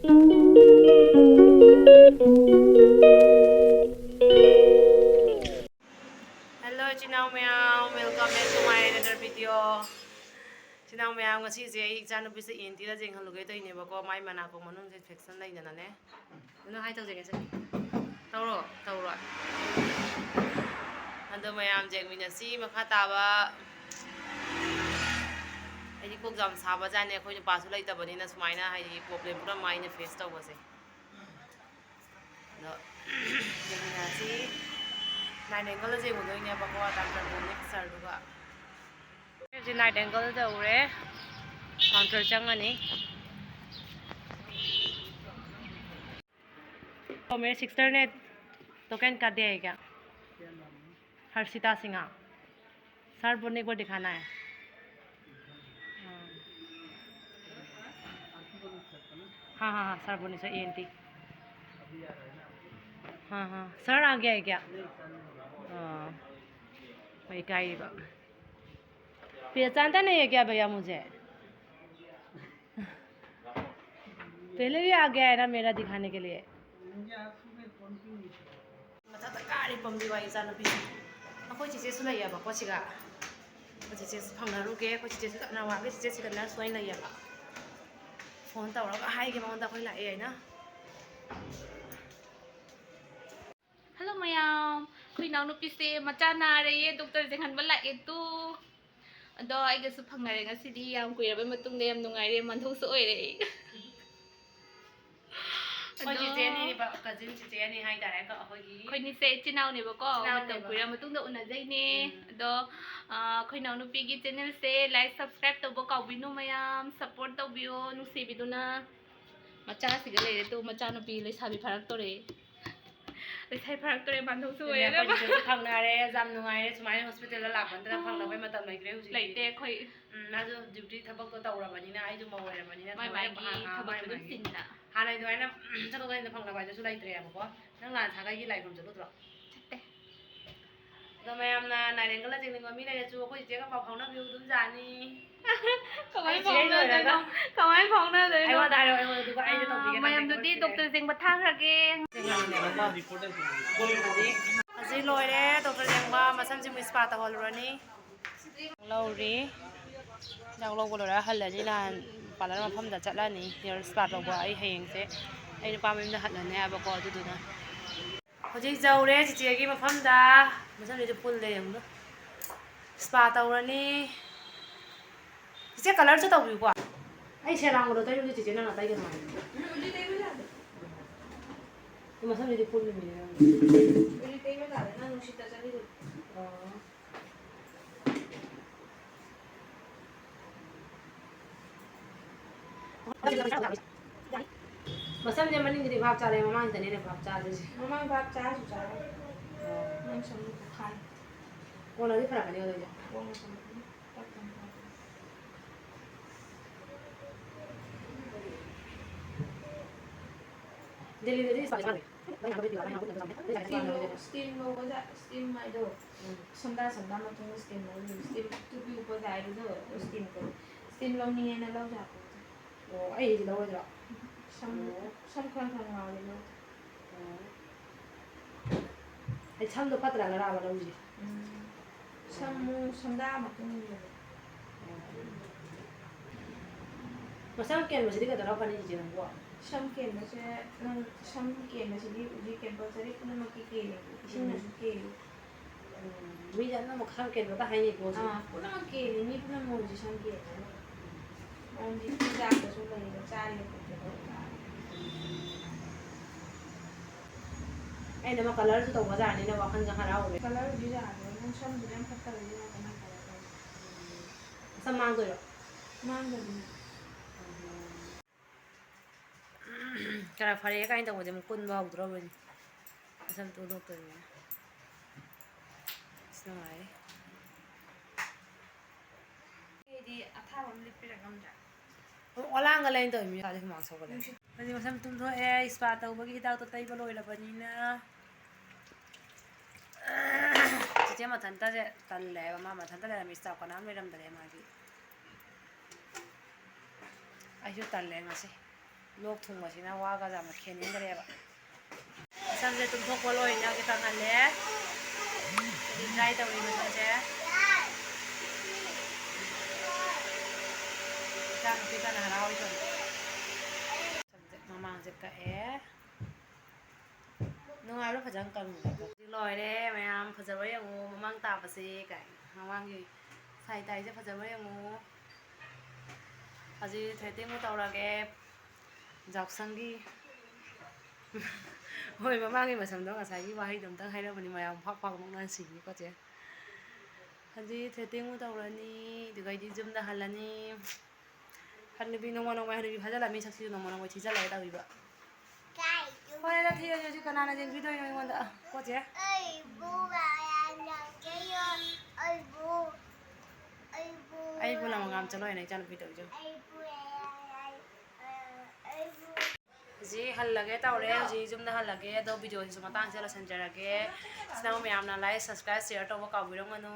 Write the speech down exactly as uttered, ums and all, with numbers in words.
Hello, ꯏꯆꯤꯟ ꯏꯅꯥꯎ ꯃꯌꯥꯝ, welcome back to my another video. ꯏꯆꯤꯟ ꯏꯅꯥꯎ ꯃꯌꯥꯝ, ꯉꯁꯤꯁꯦ ꯑꯩ ꯏꯆꯥꯅꯨꯄꯤꯁꯦ ꯏ ꯑꯦꯟ ꯇꯤꯗ ꯌꯦꯡꯍꯜꯂꯨꯒꯦ ꯇꯧꯔꯤꯅꯦꯕꯀꯣ, ꯃꯥꯏ ꯃꯅꯥꯀꯣꯡ ꯃꯅꯨꯡꯁꯦ infection ꯂꯩꯗꯅꯅꯦ꯫ ꯅꯪ ꯍꯥꯏ ꯇꯧꯖꯒꯦ ꯁꯦ꯫ ꯇꯧꯔꯣ, ꯇꯧꯔꯣ꯫ ꯑꯗꯣ ꯃꯌꯥꯝ ꯌꯦꯡꯃꯤꯟꯅꯁꯤ ꯃꯈꯥ ꯇꯥꯕ꯫ ꯑꯩꯗꯤ ꯀꯣꯛ ꯌꯥꯝ ꯁꯥꯕꯖꯥꯠꯅꯦ, ꯑꯩꯈꯣꯏ ꯅꯨꯄꯥꯁꯨ ꯂꯩꯇꯕꯅꯤꯅ ꯁꯨꯃꯥꯏꯅ ꯍꯥꯏꯗꯤ problem ꯄꯨꯝꯅꯃꯛ ꯑꯩꯅ face ꯇꯧꯕꯁꯦ꯫ ꯑꯗꯣ ꯌꯦꯡꯃꯤꯟꯅꯁꯤ꯫ Nine angle ꯌꯦꯡꯉꯨꯗꯣꯏꯅꯦꯕꯀꯣ, ꯗꯥꯛꯇꯔ ꯕꯣꯅꯤꯛ ꯁꯔꯗꯨꯒ꯫ ꯍꯧꯖꯤꯛ nine angle ꯌꯧꯔꯦ꯫ Counter ꯆꯪꯉꯅꯤ꯫ तो मेरे सिस्टर ने टोकन कर दिया है क्या? हर्षिता सिंह। सर बोलने को दिखाना है। हाँ। हाँ, हाँ, हाँ, सर बोलने से ई एन टी। हाँ, हाँ, सर आ गया है क्या? हाँ, वही का ही बा-, पहचानता नहीं है क्या भैया मुझे? पहले भी आ गया है ना मेरा दिखाने के लिए। ꯃꯊꯛꯇ ꯀꯥꯔꯤ ꯄꯝꯕꯤ ꯋꯥ ꯏꯆꯥꯅꯨꯄꯤꯁꯦ꯫ ꯑꯩꯈꯣꯏ ꯆꯦꯆꯦꯁꯨ ꯂꯩꯌꯦꯕꯀꯣ ꯁꯤꯒ꯫ ꯑꯩꯈꯣꯏ ꯆꯦꯆꯦꯁꯨ ꯐꯪꯅꯔꯨꯒꯦ꯫ ꯑꯩꯈꯣꯏ ꯆꯦꯆꯦꯁꯨ ꯀꯟꯅ ꯋꯥꯒꯦ꯫ ꯆꯦꯆꯦꯁꯤ ꯀꯟꯅ ꯁꯣꯏꯅ ꯂꯩꯌꯦꯕ꯫ ꯐꯣꯟ ꯇꯧꯔꯒ ꯍꯥꯏꯒꯦ ꯃꯉꯣꯟꯗ ꯑꯩꯈꯣꯏ ꯂꯥꯛꯑꯦ ꯍꯥꯏꯅ꯫ ꯍꯜꯂꯣ ꯃꯌꯥꯝ, ꯑꯩꯈꯣꯏ ꯏꯅꯥꯎꯅꯨꯄꯤꯁꯦ ꯃꯆꯥ ꯅꯥꯔꯦꯌꯦ, ꯗꯣꯛꯇꯔ ꯌꯦꯡꯍꯟꯕ ꯂꯥꯛꯑꯦ ꯇꯨ꯫ ꯑꯗꯣ ꯑꯩꯒꯁꯨ ꯐꯪꯅꯔꯦ ꯉꯁꯤꯗꯤ, ꯌꯥꯝ ꯀꯨꯏꯔꯕꯩ ꯃꯇꯨꯡꯗ ꯌꯥꯝ ꯅꯨꯡꯉꯥꯏꯔꯦ, ꯃꯥꯟꯊꯧꯁꯨ ꯑꯣꯏꯔꯦ ꯑꯩ꯫ ꯑꯩꯈꯣꯏ ꯑꯗꯣ ꯆꯤꯆꯦ ꯑꯅꯤꯅꯦꯕ, cousin ꯆꯤꯆꯦ ꯑꯅꯤ ꯍꯥꯏꯇꯥꯔꯦ, ꯑꯩꯈꯣꯏꯒꯤ꯫ ꯑꯩꯈꯣꯏꯅꯤꯁꯦ ꯏꯆꯤꯟ ꯏꯅꯥꯎꯅꯦꯕꯀꯣ, ꯏꯆꯤꯟ ꯏꯅꯥꯎꯅꯦꯕ꯫ ꯃꯇꯝ ꯀꯨꯏꯔ ꯃꯇꯨꯡꯗ ꯎꯅꯖꯩꯅꯦ꯫ ꯎꯝ꯫ ꯑꯗꯣ, ꯑ, ꯑꯩꯈꯣꯏ ꯏꯅꯥꯎꯅꯨꯄꯤꯒꯤ channelꯁꯦ like, subscribe ꯇꯧꯕ ꯀꯥꯎꯕꯤꯅꯨ ꯃꯌꯥꯝ, support ꯇꯧꯕꯤꯌꯣ, ꯅꯨꯡꯁꯤꯕꯤꯗꯨꯅ꯫ ꯃꯆꯥꯁꯤꯒ ꯂꯩꯔꯦ ꯇꯨ, ꯃꯆꯥꯅꯨꯄꯤ ꯂꯩꯁꯥꯕꯤ ꯐꯥꯔꯛꯇꯣꯔꯦ꯫ ꯂꯩꯁꯥꯕꯤ ꯐꯥꯔꯛꯇꯣꯔꯦ, ꯃꯥꯟꯊꯧꯁꯨ ꯑꯗꯨꯅꯦ, ꯑꯣꯏꯔꯦ꯫ ꯑꯩꯈꯣꯏ ꯆꯤꯆꯦꯁꯨ ꯐꯪꯅꯔꯦ, ꯌꯥꯝ ꯅꯨꯡꯉꯥꯏꯔꯦ꯫ ꯁꯨꯃꯥꯏꯅ hospitalꯗ ꯂꯥꯛꯄ ꯅꯠꯇꯅ ꯐꯪꯅꯕꯩ ꯃꯇꯝ ꯂꯩꯇ꯭ꯔꯦ ꯍꯧꯖꯤꯛꯇꯤ꯫ ꯂꯩꯇꯦ ꯑꯩꯈꯣꯏ꯫ ꯎꯝ, ꯃꯥꯁꯨ duty ꯊꯕꯛꯇꯣ ꯇꯧꯔꯕꯅꯤꯅ, ꯑꯩꯁꯨ ꯃꯧ ꯑꯣꯏꯔꯕꯅꯤꯅ ꯃꯥꯏ ꯊꯑꯣꯏꯅ ꯃꯥꯒꯤ ꯍꯥ-, ꯍꯥ, ꯊꯕꯛ ꯃꯥꯏ ꯑꯗꯨꯝ ꯃꯥꯒꯤ꯫ ꯆꯤꯟꯅ꯫ ꯍꯥꯟꯅꯩ ꯑꯗꯨꯃꯥꯏꯅ ꯆꯠꯊꯣꯛ ꯆꯠꯁꯤꯟꯗ ꯐꯪꯅꯕ ꯍꯥꯏꯗꯨꯁꯨ ꯂꯩꯇ꯭ꯔꯦꯕꯀꯣ꯫ ꯅꯪ ꯅꯍꯥꯟ ꯁꯥꯒꯩꯒꯤ ꯂꯥꯏ ꯈꯨꯔꯨꯝ ꯆꯠꯂꯨꯗ꯭ꯔꯣ? ꯆꯠꯇꯦ꯫ ꯑꯗꯣ ꯃꯌꯥꯝꯅ ꯅꯥꯏꯔꯦꯡꯒ ꯂꯥꯏꯖꯦꯡꯅꯤꯡꯕ ꯃꯤ ꯂꯩꯔꯁꯨ ꯑꯩꯈꯣꯏ ꯆꯦꯆꯦꯒ ꯄꯥꯎ ꯐꯥꯎꯅꯕꯤꯌꯨ ꯑꯗꯨꯝ ꯌꯥꯅꯤ꯫ ꯀꯃꯥꯏꯅ ꯑꯩ ꯆꯦ ꯐꯥꯎꯅꯗꯣꯏꯅꯣ? ꯂꯣꯏꯔꯒ ꯀꯃꯥꯏꯅ ꯐꯥꯎꯅꯗꯣꯏꯅꯣ? ꯑꯩꯉꯣꯟꯗ ꯍꯥꯏꯔꯛꯑꯣ, ꯑꯩꯉꯣꯟꯗ, ꯑꯗꯨꯒ ꯑꯩꯅ ꯑꯥ꯫ ꯇꯧꯕꯤꯒꯦ꯫ ꯃꯌꯥꯝꯗꯨꯗꯤ ꯗꯣꯛꯇꯔ ꯌꯦꯡꯕ ꯊꯥꯈ꯭ꯔꯒꯦ꯫ ꯍꯧꯖꯤꯛ ꯂꯣꯏꯔꯦ, ꯗꯣꯛꯇꯔ ꯌꯦꯡꯕ, ꯃꯁꯝꯁꯤꯃꯨꯛ ꯏꯁꯄꯥ ꯇꯧꯍꯜꯂꯨꯔꯅꯤ꯫ ꯂꯧꯔꯤ꯫ ꯆꯥꯛ ꯂꯧꯕ ꯂꯣꯏꯔ ꯍꯜꯂꯅꯤ꯫ ꯅꯍꯥꯟ ꯄꯥꯔꯂꯔ ꯃꯐꯝꯗ ꯆꯠꯂꯅꯤ ꯍꯤꯌꯔ ꯏꯁꯄꯥ ꯂꯧꯕ꯫ ꯑꯩ ꯍꯌꯦꯡꯁꯦ ꯑꯩ ꯅꯨꯄꯥ ꯃꯌꯨꯝꯗ ꯍꯜꯂꯅꯤ ꯍꯥꯏꯕꯀꯣ, ꯑꯗꯨꯗꯨꯅ꯫ ꯍꯧꯖꯤꯛ ꯌꯧꯔꯦ ꯆꯤꯆꯦꯒꯤ ꯃꯐꯝꯗ꯫ ꯃꯁꯝꯁꯤꯗꯤ ꯄꯨꯜꯂꯦ ꯌꯦꯡꯉꯨꯅꯦ꯫ ꯏꯁꯄꯥ ꯇꯧꯔꯅꯤ꯫ ꯆꯤꯆꯦ, ꯀꯂꯔꯁꯨ ꯇꯧꯕꯤꯌꯨꯀꯣ꯫ ꯑꯩ ꯁꯦꯔꯥꯡꯕꯗꯣ ꯇꯩꯔꯨꯕꯗꯤ ꯆꯤꯆꯦ ꯅꯪꯅ ꯇꯩꯒꯅꯨ ꯍꯥꯏꯕꯅꯦ꯫ ꯎꯝ, ꯍꯧꯖꯤꯛ ꯇꯩꯕ ꯌꯥꯗꯦ꯫ ꯃꯁꯝꯁꯤꯗꯤ ꯄꯨꯜꯂꯤꯃꯤꯅꯦ ꯅꯪ꯫ ꯍꯧꯖꯤꯛ ꯇꯩꯕ ꯌꯥꯗꯦ, ꯅꯪ ꯅꯨꯡꯁꯤꯠꯇ ꯆꯠꯂꯤꯗꯨ꯫ ꯑꯣ꯫ ꯃꯁꯝꯁꯦ ꯃꯅꯤꯡꯗꯗꯤ ꯚꯥꯞ ꯆꯥꯔꯦ, ꯃꯃꯥꯡꯁꯤꯗꯅꯦ ꯑꯩꯅ ꯚꯥꯞ ꯆꯥꯗ꯭ꯔꯤꯁꯦ꯫ ꯃꯃꯥꯡ ꯚꯥꯞ ꯆꯥꯔꯁꯨ ꯆꯥꯔꯦ꯫ ꯑꯣ꯫ ꯅꯪ ꯁꯝꯗꯨ ꯄꯣꯛꯈꯥꯏ꯫ ꯀꯣꯟꯅꯗꯤ ꯐꯔꯛꯀꯅꯤ ꯑꯗꯨꯗꯤ꯫ ꯀꯣꯟꯅ ꯁꯝꯗꯨ ꯇꯞ ꯇꯞꯅ ꯐꯔꯛꯀꯅꯤ꯫ ꯗꯦꯜꯂꯤꯗꯗꯤ ꯁ꯭ꯄꯥ ꯁꯥꯟꯅꯩ꯫ ꯁ꯭ꯇꯤꯝ ꯂꯧ-, ꯁ꯭ꯇꯤꯝ ꯂꯧꯕꯗ, ꯁ꯭ꯇꯤꯝ ꯍꯥꯏꯗꯣ, ꯎꯝ꯫ ꯁꯝꯗꯥ ꯁꯝꯗꯥ ꯃꯇꯨꯡꯗ ꯁ꯭ꯇꯤꯝ ꯂꯧꯗꯣꯏꯅꯤ꯫ ꯁ꯭ꯇꯤꯝ ꯇꯨꯄꯤ ꯎꯞꯄꯗ ꯍꯥꯏꯕꯗꯣ, ꯎꯝ꯫ ꯁ꯭ꯇꯤꯝ ꯀꯧꯏ꯫ ꯁ꯭ꯇꯤꯝ ꯂꯧꯅꯤꯡꯉꯦꯅ ꯂꯧ ꯌꯥꯄꯣꯠꯇꯦ꯫ ꯑꯣ, ꯑꯩꯗꯤ ꯂꯧꯔꯣꯏꯗ꯭ꯔꯣ? ꯁꯝ, ꯑꯣ꯫ ꯁꯝ ꯈꯔ ꯈꯔ ꯉꯥꯎꯔꯦ ꯂꯧ꯫ ꯑꯣ꯫ ꯑꯩ ꯁꯝꯗꯣ ꯐꯠꯇ꯭ꯔꯥ ꯉꯔꯥꯡ ꯑꯃ ꯂꯧꯔꯤꯁꯦ? ꯎꯝ꯫ ꯁꯝ, ꯁꯝꯗꯥ ꯃꯇꯨꯡ ꯏꯜꯂꯦ꯫ ꯃꯁꯝ ꯀꯦꯟꯕꯁꯤꯗꯤ ꯀꯩꯗꯧꯔ ꯐꯅꯤ ꯆꯤꯆꯦ ꯅꯪꯕꯣ? ꯁꯝ ꯀꯦꯟꯕꯁꯦ, ꯅꯪ ꯁꯝ ꯀꯦꯟꯕꯁꯤꯗꯤ ꯍꯧꯖꯤꯛ ꯀꯝꯄꯜꯁꯔꯤ ꯄꯨꯝꯅꯃꯛꯀꯤ ꯀꯦꯜꯂꯦ꯫ ꯏꯁꯤꯡꯅꯁꯨ ꯎꯝ꯫ ꯀꯦꯜꯂꯤ꯫ ꯎꯝ, ꯃꯤꯁꯦ ꯑꯅꯝꯕ ꯁꯝ ꯀꯦꯟꯕꯗ ꯍꯥꯏꯅꯩꯀꯣ ꯍꯧꯖꯤꯛ꯫ ꯑꯥ, ꯄꯨꯝꯅꯃꯛ ꯀꯦꯜꯂꯤ, ꯃꯤ ꯄꯨꯝꯅꯃꯛ ꯍꯧꯖꯤꯛ ꯁꯝ ꯀꯦꯜꯂꯦ꯫ ꯃꯔꯝꯗꯤ ꯆꯤꯟꯖꯥꯛꯇꯁꯨ ꯂꯩꯔꯦ, ꯆꯥꯔꯤꯕ ꯄꯣꯠꯇꯨ ꯇꯧ ꯇꯥꯔꯦ꯫ ꯑꯩꯅ ꯑꯃ ꯀꯂꯔꯁꯨ ꯇꯧꯕꯖꯥꯠꯅꯤꯅ ꯋꯥꯈꯜꯒ ꯍꯔꯥꯎꯔꯦ꯫ ꯀꯂꯔꯕꯨꯗꯤ ꯌꯥꯗ꯭ꯔꯦ, ꯅꯪ ꯁꯝꯗꯨꯗꯤ ꯌꯥꯝ ꯐꯠꯇꯕꯅꯤꯅ ꯀꯃꯥꯏꯅ ꯇꯧꯔꯒ? ꯁꯝ ꯃꯥꯡꯗꯣꯏꯔꯣ? ꯃꯥꯡꯗꯕꯅꯤ꯫ ꯈꯔ ꯐꯔꯦ ꯀꯥꯏꯅ ꯇꯧꯕꯁꯦ ꯑꯃꯨꯛ ꯀꯨꯟꯕ ꯍꯧꯗ꯭ꯔꯣꯕꯅꯤ꯫ ꯃꯁꯝ ꯇꯨꯡꯊꯣꯛꯇꯣꯏꯅꯤꯅ꯫ ꯑꯁ, ꯅꯨꯡꯉꯥꯏꯔꯦ꯫ ꯑꯩꯗꯤ ꯑꯊꯥꯕ ꯑꯃ ꯂꯤꯠꯄꯤꯔꯛ ꯉꯝꯗ꯭ꯔꯥ? ꯑꯣ, ꯑꯣꯂꯥꯡꯒ ꯂꯩꯅ ꯇꯧꯔꯤꯃꯤ, ꯀꯥꯗꯦ ꯍꯨꯃꯥꯡ ꯁꯧꯒꯠꯂꯦ꯫ ꯅꯨꯡꯁꯤꯠ꯫ ꯍꯧꯖꯤꯛ ꯃꯁꯝ ꯇꯨꯝꯊꯣꯛꯑꯦ, ꯏꯁꯄꯥ ꯇꯧꯕꯒꯤ ꯍꯤꯗꯥꯛꯇꯣ ꯇꯩꯕ ꯂꯣꯏꯔꯕꯅꯤꯅ꯫ ꯆꯤꯆꯦ ꯃꯊꯟꯇꯁꯦ ꯇꯜꯂꯦꯕ, ꯃꯥ ꯃꯊꯟꯇ ꯂꯩꯔꯝꯃꯤ, ꯏꯁꯇꯥꯐ ꯀꯅꯥꯝ ꯂꯩꯔꯝꯗꯔꯦ ꯃꯥꯒꯤ꯫ ꯑꯩꯁꯨ ꯇꯜꯂꯦ ꯉꯁꯤ꯫ ꯂꯣꯛ ꯊꯨꯡꯕꯁꯤꯅ ꯋꯥꯒ ꯌꯥꯝꯅ ꯈꯦꯟꯅꯤꯡꯗ꯭ꯔꯦꯕ꯫ ꯁꯝꯁꯦ ꯇꯨꯝꯊꯣꯛꯄ ꯂꯣꯏꯅ ꯀꯪꯍꯜꯂꯦ꯫ ꯑꯗꯨꯗꯤ dry ꯇꯧꯔꯤ ꯃꯁꯝꯁꯦ꯫ ꯏꯆꯥꯅꯨꯄꯤ ꯀꯟꯅ ꯍꯔꯥꯎꯔꯤ ꯁꯣꯝꯗ꯫ ꯁꯝꯁꯦ ꯃꯃꯥꯡꯁꯦ ꯀꯛꯑꯦ꯫ ꯅꯨꯡꯉꯥꯏꯕ꯭ꯔꯥ? ꯐꯖꯅ ꯀꯪꯉꯦ꯫ ꯂꯣꯏꯔꯦ ꯃꯌꯥꯝ, ꯐꯖꯕ꯭ꯔꯥ ꯌꯦꯡꯉꯨ ꯃꯃꯥꯡ ꯇꯥꯕꯁꯦ ꯀꯥꯏ꯫ ꯃꯃꯥꯡꯒꯤ ꯁꯥꯏ ꯇꯥꯏꯁꯦ ꯐꯖꯕ꯭ꯔꯥ ꯌꯦꯡꯉꯨ꯫ ꯍꯧꯖꯤꯛ threading ꯑꯃꯨꯛ ꯇꯧꯔꯒꯦ꯫ ꯖꯥꯎꯁꯪꯒꯤ ꯍꯣꯏ, ꯃꯃꯥꯡꯒꯤ ꯃꯁꯝꯗꯣ ꯉꯁꯥꯏꯒꯤ ꯋꯥꯍꯩꯗꯣ ꯑꯝꯇꯪ ꯍꯥꯏꯔꯝꯕꯅꯤ, ꯃꯌꯥꯝ ꯐꯥꯛ ꯐꯥꯛ ꯅꯣꯛꯅ ꯁꯤꯅꯤꯀꯣ ꯆꯦ꯫ ꯍꯧꯖꯤꯛ threading ꯑꯃꯨꯛ ꯇꯧꯔꯅꯤ, ꯑꯗꯨꯒꯩꯗꯤ ꯌꯨꯝꯗ ꯍꯜꯂꯅꯤ꯫ ꯍꯅꯨꯕꯤ ꯅꯣꯡꯃ ꯅꯣꯡꯃ ꯍꯅꯨꯕꯤ ꯐꯥꯖꯜꯂꯃꯤ, ꯁꯛꯁꯤꯁꯨ ꯅꯣꯡꯃ ꯅꯣꯡꯃ ꯊꯤꯖꯜꯂꯛꯑꯦ ꯇꯧꯔꯤꯕ꯫ ꯍꯣꯏ, ꯑꯗ ꯊꯤꯔꯁꯨ ꯍꯧꯖꯤꯛ ꯀꯅꯥꯅ ꯌꯦꯡꯕꯤꯗꯣꯏꯅꯣ ꯑꯩꯉꯣꯟꯗ? ꯑ, ꯀꯣ ꯆꯦ? ꯑꯩꯕꯨ ꯀꯅꯥꯅ ꯌꯦꯡꯒꯦꯌꯣ? ꯑꯩꯕꯨ, ꯑꯩꯕꯨ ꯑꯩꯕꯨ ꯂꯃꯉꯥꯝ ꯆꯠꯂꯣ ꯍꯥꯏꯅ ꯏꯆꯥꯅꯨꯄꯤ ꯇꯧꯔꯤꯁꯦ꯫ ꯑꯩꯕꯨ, ꯑꯩꯕꯨ꯫ ꯍꯧꯖꯤꯛ ꯍꯜꯂꯒꯦ ꯇꯧꯔꯦ, ꯍꯧꯖꯤꯛ ꯌꯨꯝꯗ ꯍꯜꯂꯒꯦ꯫ ꯑꯗꯣ video ꯁꯤꯁꯨ ꯃꯇꯥꯡꯁꯤꯗ ꯂꯣꯏꯁꯤꯟꯖꯔꯒꯦ꯫ ꯏꯆꯤꯟ ꯏꯅꯥꯎ ꯃꯌꯥꯝꯅ like, subscribe, share ꯇꯧꯕ ꯀꯥꯎꯕꯤꯔꯝꯒꯅꯨ꯫